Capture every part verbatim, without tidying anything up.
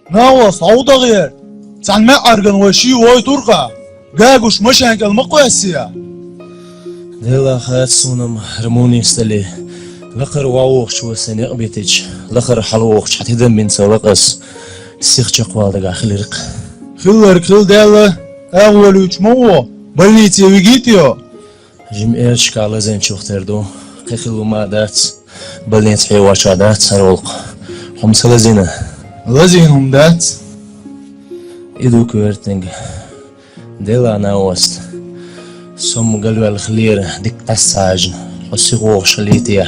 Нагахь схьа дагӀера. Цхьана маьӀарган вай ший вой туркъа. Гагуш машен кӀел ма кхоьссия. Делахь хац суна-м, Рамунис Али. Лакхара вӀовхачо сайн некъ битича, лахара хьалвохуча хьа тидам бина ца лакъас, сиха чекхвала дагахь хиларкх. Хилларг хилла даьлла, агӀолуьйтуш ма ву, больнице вигийта йо. Жима эрчка лазийначух тера ду. Кхин хилла хӀума дац. Больница хье воацаш дац хӀара гӀуллакх. ХӀума ца лазийна? Лазийна хӀума дац. И ду коьртаниг. Делахь, Наост. Со-м галваьлла хилера, дика дӀасахьежна, хьо сиха вогӀуш хилийта.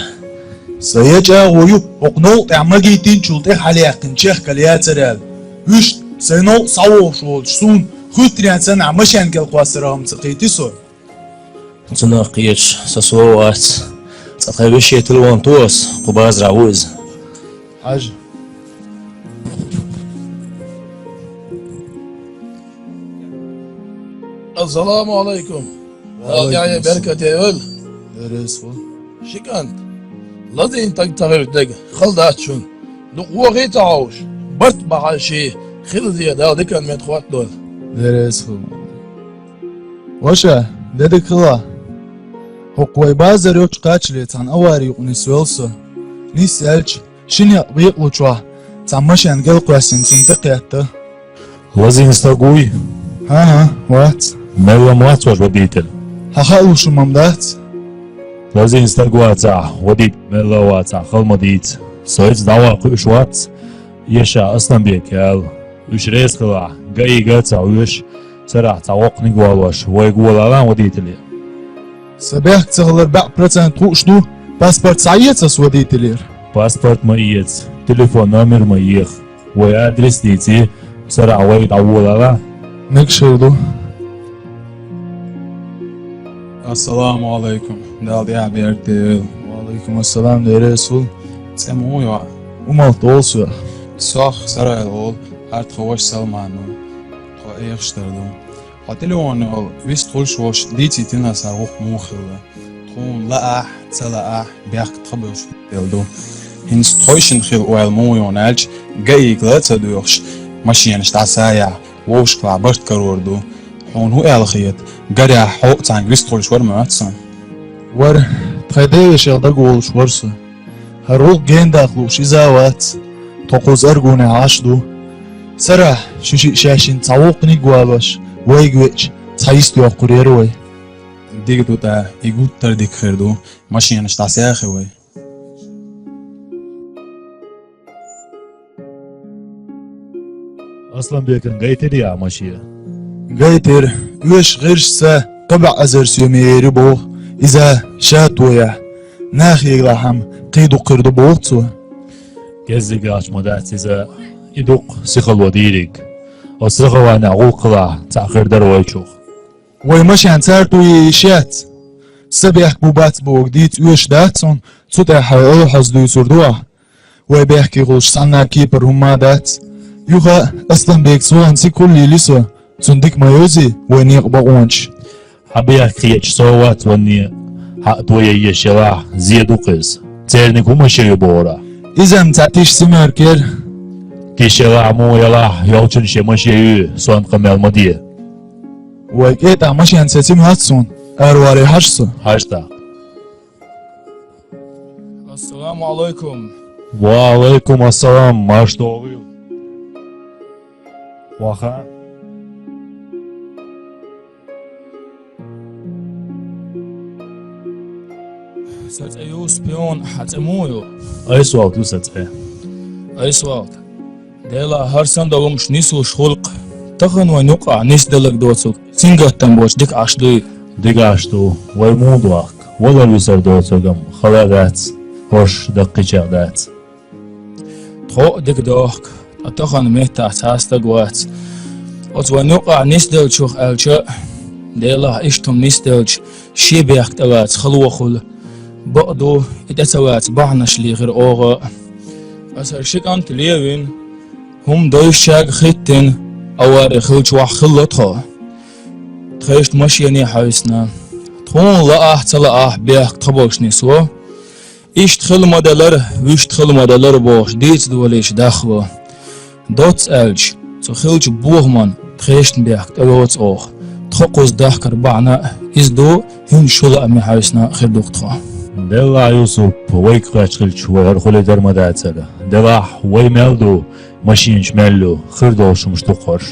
Са я чӀагӀо ю, хӀокху новкъа тӀехь магийтинчул тӀе хьалаяьккхина чехкал яцар аьлла. Вуьшта, сайн новкъа схьавогӀуш волчу суна хуьттаренна санна машен кӀел кхоссар хӀума ца кхийти со. Цунах кхеташ со сов вац. Цкъа тхайн вешин телефон то ас, кху базарахь ву иза. Хьажа. Ассаламу Ӏалайкум. Ва Ӏалайкум ассалам. Дала беркате йойла. Беррис ву. Ши кӀант. Лазийна стаг ца хилча дерг хала дац шуна. Дукха вохий ца хьовш, барт бахьаш ший, хилла зен Дала диканна мета хӀоттадойла. Беррис ву. Ваша, де дика хила. ХӀокху вай базар йолчу кхачале цхьана авари юкъа нисвелла со. Нисъяьлча, шина некъ бекъалучохь цхьа машен кӀел кхоьссина цунна тӀекхетта. Лазийна стаг вуй? ХӀан-хӀа, вац. Мелла ма вац ваш водитель? Хьан хаа луш хӀума-м дац? Лазийна стаг вацахь, водитель мелла а вацахь, хала ма дийца. Со иза дӀаваккха хууш вац, эша Асланбека яла. Уьш реза хилахь, ГАИ-га а ца хьоьжуш, сарахь цхьа воккханиг а волош, вайга волалахь водителе. Сан бехк ца хилар бӀе процент хууш ду, паспорт схьаэца ас водителера? Паспорт ма эца, телефон номер ма еха, вай адрес дийций, сарахь вайга дӀаволалахь. Мегаш хир ду. Ассаламу Ӏалайкум. Дала тӀехь беркате йойла. Ва Ӏалайкум ассалам, деррис ву. ЦӀе муха ю? Умалт олу соьх. Сох Сарайла олу, хӀара тхан ваша Салман ву. Тхо эхаш дара ду. Хьо телефонехула вистхуьлуш волуш дийцийтина аса хӀара гӀуллакх муха хилла. Тхуна лаахь, ца лаахь, бехк тхан болуш хилла ду. ХӀинца тхойшинна хилла ойла муха ю аьлча, ГАИ-га ла а ца доьхуш, машенаш дӀасаяхь, вовшахтохь барт карор ду. Хьуна хӀун аьлла хета, гарехь хьо а цхьаьнга вистхуьлуш вара моьтту сан? Вара, тхайн девешех дагаволуш вара со. ХӀара гӀуллакх генадаккха лууш иза а вац, тхо кхуза Аргунехь Ӏаш ду. Сарахь, ши-шиъ шаьшшинна цхьа воккханиг а волош, вайга веача, цхьа йист йоккхур яра вай. Дика ду тӀаккха, и гуттар а дика хир ду, машенаш дӀасаяхьа вай. Асланбекан гайтирий ахь машен? Гайтира. Оьшуш гӀирсаца кхо бӀе эзар сом ери боху, иза ша тояхь. Нах егӀлахьама кхин дукха хир ду боху цо. Кеззиг ахча ма дац иза, и дукха сихало дийриг. Оцу страхованехь гӀуллакх хилахь, цхьаъ хир дара вайчух. Вай машен цара туйий йиш яц. Сан бехк бу бац бохург дийца оьшуш дац хьуна, цу тӀехь хьайн ойла хьоьстуш дуьйцур ду ахь. Вай бехке хуьлуш цхьанна кепара хӀумма а дац. Юха а Асланбекаца вахана цига хуьлийла со, цунна дика ма йовзий вай некъан бакъонаш. Хьан бехк хеташ сов вац ванне, хьан а тояйеш елахь, зен ду-кх иза. Церниг хӀун машен ю бохура? Иза-м цхьа тиша семёрка яра. Тиша елахь, муха елахь, йолчунна шен машен ю, сонта къамел ма де. Вай кӀетӀахь машен сеци ма хац суна, араваре хьажа со. Хьажа тӀаккха. Ассаламу Ӏалайкум. Ва Ӏалайкум ассалам, марша догӀийла. Ваха. Сан цӀе Юсуп-Пион, хьан цӀе муха ю? Айсвалт ю сан цӀе. Айсвалт. Делахь, хӀара санна долу хӀуманаш нислуш хуьлу-кх. Тахана вайн юккъехь нисделларг доцург сингаттам боцуш дика Ӏаш дуй? Дика Ӏаш ду. Вай муха дохку? Валар-висар доцург-м хала а дац, хӀорш даккхийчех дац. Тхо а дика дохку, ткъа тахана меттахь цхьа а стаг вац. Оцу вайн юккъехь нисделлачух аьлча, делахь, иштта хӀума нисделча, шен бехк тӀелаца хало хуьлу. Бакъду, и тӀе ца лаца бахьанаш лехира оха а. Аса ши кӀант левина, хӀума девзачаьрга хӀиттина, авари хиллачохь хилла тхо. Тхайшна машене хьаьвсина. Тхуна лаахь а, ца лаахь а, бехк тхан болуш нисло. Иштта хила ма-делара, вуьшта хила ма-делара бохуш, дийца долийша дахло. Доцца аьлча, цу хиллача бохаман тхешна бехк тӀелоцу оха. Тхо кхуза дахкар бахьана а, иза ду хӀинца шу лааме хьаьвсина а хир ду-кх тхо. Делахь, Юсуп, вайга кхаьчча хилча, вай хӀара хуьлий дара ма дацара. Делахь, вай мел ду, машенаш мел ю, хир долуш хӀумнаш ду-кх хӀорш.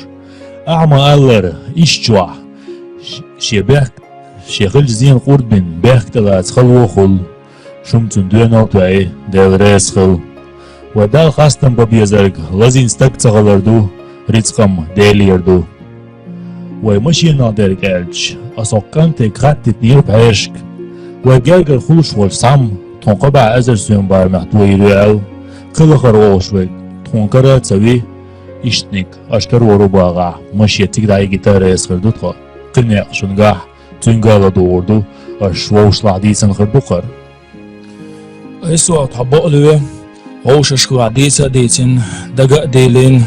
Ахьа ма-аллара, иштта чохь, ш-, шен бехк, шен хиллачу зенах къурд бина, бехк тӀелаца хало а хуьлу. Шу-м цунна доьналла а тоьий, Дела реза хуьлда. Вай Далла хастам бан безарг лазийна стаг ца хилар ду, рицкъ-м Делера ду. Вай машенах дерг аьлча, аса хӀокху кӀантега хаттийтинера пхьерашка. Вай гергара хуьлуш волчу цхьамма тхуна кхо бӀе эзар соьман барамехь тоийр ю аьлла, кхин лахара волуш верг тхуна кара а ца ви, иштаниг аша карор ву бахахь, машен цига дӀайигийта а реза хир ду тхо, кхин некъ шуна гахь, цуьнга а ладугӀур ду, аша вовшашлахь дийцина хир ду-кх хӀара. Айса, тхо бакъ лоьху, вовшашкахь дийца а дийцина, дага а дийлина.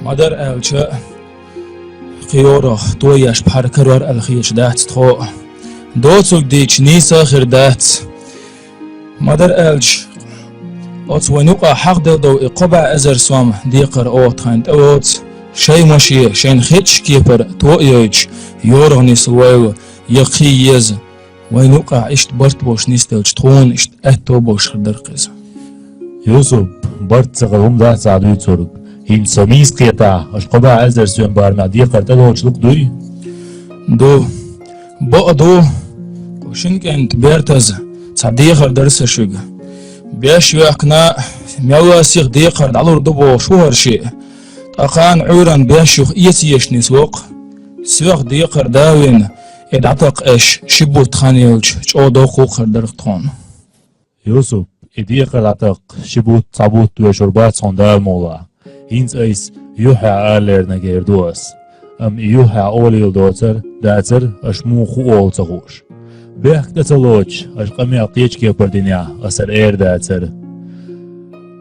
Ма-дарра аьлча, кхин йорах тоеш пхьар карор аьлла хеташ дац тхо а. Доцург дийцича, нийса а хир дац. Ма-дарра аьлча, оцу вайн юкъахь хьахаделла долу и кхо бӀе эзар сом декхар оха тхайна тӀелоцу, шайн машен, шайна хетачу кепара то а йойтуш, йорах нислойла, я кхин еза. Вайн юкъахь иштта барт болуш нисделча, тхуна иштта аьтто болуш хир дара-кх иза. Юсуп, барт ца хилар хӀума дац ахь дуьйцург. ХӀинца со нийса кхетахь, аша кхо бӀе эзар соьман барамехь декхар тӀелоцуш ду-кх дуй? Ду. Бакъ ду, кху шина кӀентан бертаза цхьа дехар дара сан шуьга. Беш йоьхкина, мелла а сиха декхар дӀалур ду бохуш ву хӀара шиъ. Ткъа кхана Ӏуьйранна беш юха эца еш нисло-кх. Соьх декхар да а вина, и дӀатакха аьлча, ши бутт хан елча, чӀогӀа доккха хир дара-кх тхуна. Юсуп, и декхар дӀатакха ши бутт, цхьа бутт вешар бац хьуна Дала мукъалахь. ХӀинца айса юьххьехь ала леринарг эр ду ас. Амма и юьххьехь олийла доцур дацара, аша муха хӀу олу ца хууш. Бехк тӀе ца лоцуш, аша къамел кхечу кепара динехь, аса хӀара эр дацара.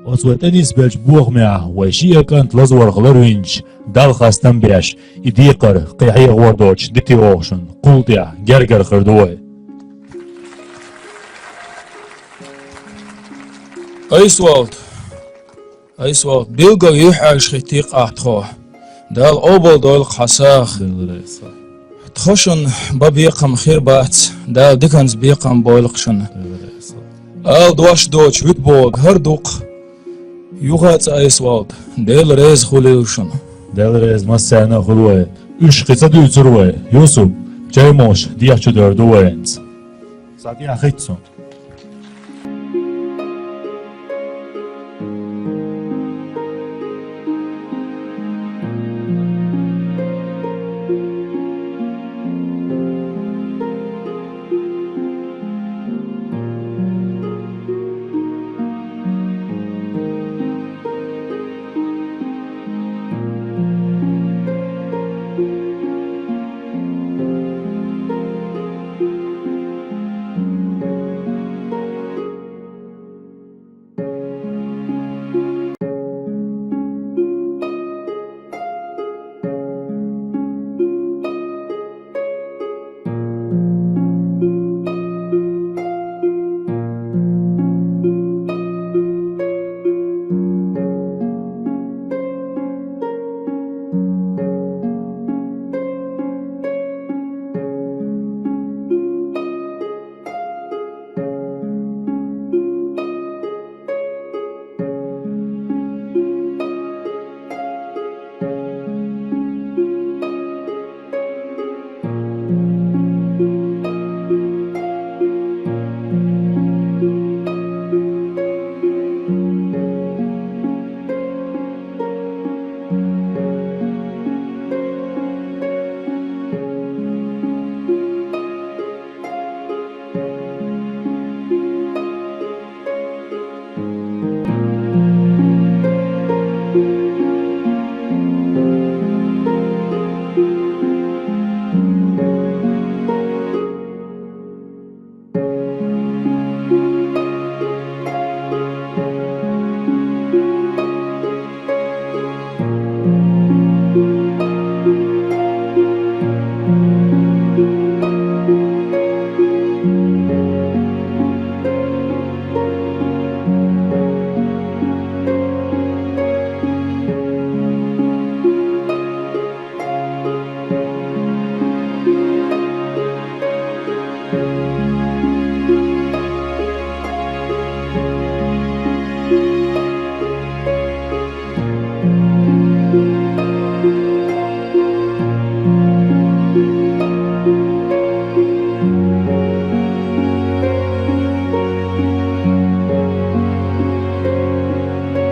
Оцу вай тӀенисбеллачу бохамехь вай шиъ а кӀант лазорах ларвинчу Далла хастам беш, и декхар кхин хьехор доцуш дитина вовшашна кхул тӀехь гергара хир ду вай. Айса, Валт! Айса, Валт! Билггал юьхьӀаьржа хӀиттий-кх ахь тхо. Дала къобалдойла-кх хьан сагӀа. Тхо шуна бан бекхам хир бац, Дала диканца бекхам бойла-кх шуна. Ала дош доцуш вуьту бохург хӀара ду-кх. Юха а цкъа, Айса, Валт, Дела реза хуьлийла шуна. Дела реза массарна а хуьлда вай. Уьш кхин ца дуьйцура вай, Юсуп, чай молуш дехьа чу дер ду вайца. Схьа тӀехьа хӀитта суна.